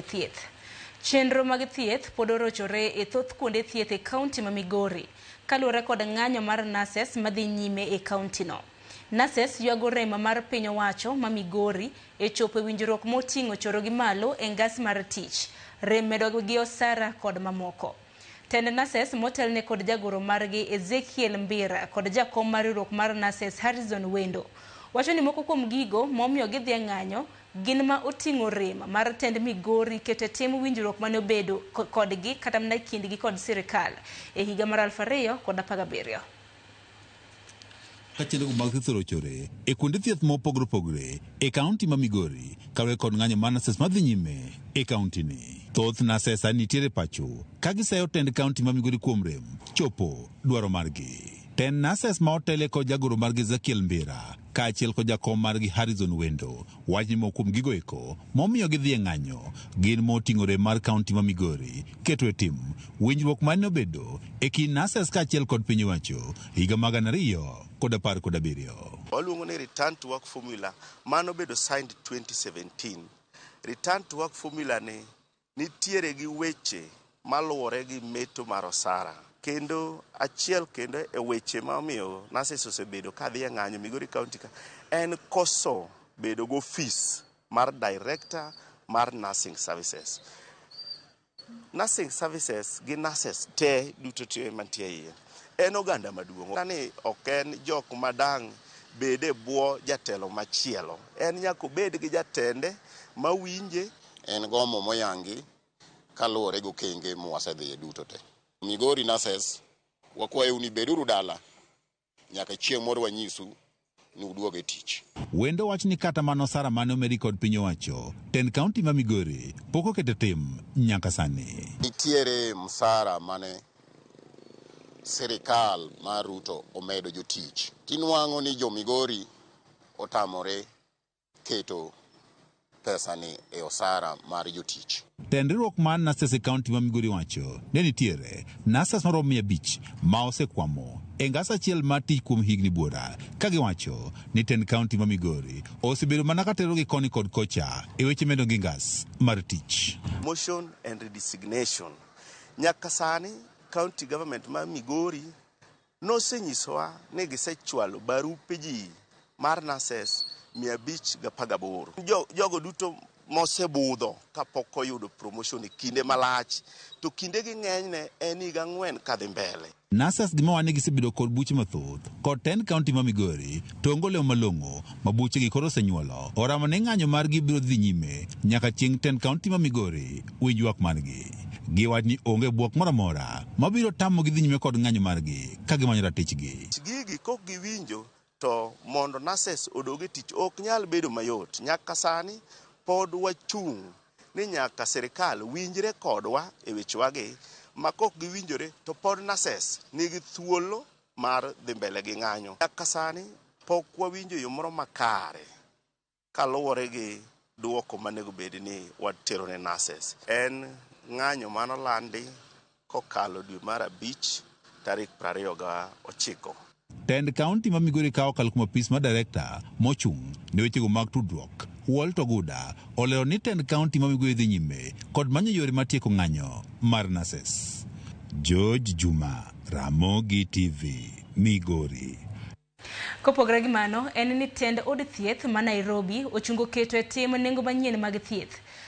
od thieth. Chenro mag thieth pod orochore e thoth kuonde thieth e kaunti ma Migori kaluwore kod ng'anyo mar nurses madhi nyime e kaunti no. Nurses ywago rem mar piny owacho ma Migori e chopo e winjruok moting'o choro gi malo e ngas mar tich, rem medo gi osara kod mamoko. Tend nurses motelne kod jagoro margi Ezekiel Mbira kod jakom mar riwruok mar nurses Harrison Wendo wacho ni moko kuom gigo momiyo gidhi e ng'anyo gin ma oting'o rem mar tend Migori keto e tim winjruok mane obedo kodgi kata mana kindgi kod sirikal e higa mar 2017. Ka chenro mag thieth orochore e kuonde thieth mopogore opogore e kaunti ma Migori kaluwore kod ng'anyo mar nurses madhi nyime e kaunti ni. Thoth nurses sani nitiere pacho ka giseyo tend kaunti ma Migori kuom rem chopo dwaro margi. Tend nurses ma otele kod jagoro margi Ezekiel Mbira kaachiel kod jakom margi Harrison Wendo wach ni moko kuom gigo eko momiyo gidhi e ng'anyo gin moting'o rem mar kaunti ma Migori keto e tim winjruok mane obedo e kind nurses kaachiel kod piny owacho higa mag 2017. Waluongo ni return to work formula mano bedo signed 2017. Return to work formula ni nitiere gi weche maluwore gi meto mar osara kendo achiel kendo e weche ma omiyo nurses osebedo kadhi e ng'anyo Migori County ka en koso bedo gi ofis mar director mar nursing services. Nursing services gi nurses te duto te mantie iye en oganda maduong'. Ni ok en jok madang' bed e bwo jatelo machielo. En nyaka obed gi jatende mawinje. En gomo moyangi kaluwore gi okenge mwasedhiye duto te. Migori nurses wakwayou ni beduru dala nyaka chieng' moro wanyisu ni uduog e tich. Wendo wach ni kata mana osara mane omedi kod piny owacho tend kaunti ma Migori pok oketo e tim nyaka sani. Nitiere msara mane sirikal mar Ruto omedo jotich. Tinwang'o ni jo Migori otamore keto pesa ni e osara mar jotich. Tend riwruok mar nurses e kaunti ma Migori wacho ne nitiere nurses maromo 500 ma osekwamo e ngas achiel mar tich kuom higni buora ka giwacho ni tend kaunti ma Migori osebedo mana ka terogi koni kod kocha e weche medo gi ngas mar tich. Motion and redesignation. Nyaka sani county government ma Migori nosenyisowa ni gisechwalo barupe ji mar nurses 518. Jogo duto mosebudho kapok oyudo promotion e kinde malach to kindegi ng'enyne en higa 4 kadhi mbele. Nurses gima wani gisebedo kod buche mathoth kod tend kaunti ma Migori to onge olemo malong'o ma buchegi koro osenyuolo. Oramo ni ng'anyo margi biro dhi nyime nyaka chieng' tend kaunti ma Migori winj ywak margi. Giwach ni onge bwok moro amora mabiro tamogi dhi nyime kod ng'anyo margi ka gimanyo ratichgi. Gigi kok giwinjo to mondo nurses odog e tich ok nyal bedo mayot. Nyaka sani pod wachung' ni nyaka sirikal winjre kodwa e wechewagi ma kok giwinjore to pod nurses nigi thuolo mar dhi mbele gi ng'anyo. Nyaka sani pok wawinjo yo moro makare kaluwore gi duoko manego bed ni watero ne nurses. En ng'anyo manolandi kokalo dwe mar 5 tarik 29. Tend kaunti ma Migori ka okalo kuom apis mar director mochung' ne wechego mag tudruok Walter Oguda olero ni tend kaunti ma Migori dhi nyime kod manyo yore mar tieko ng'anyo mar nurses. George Juma, Ramogi TV, Migori. Kopogore gi mano, en ni tend od thieth ma Nairobi ochungo keto e tim nengo manyien mag thieth.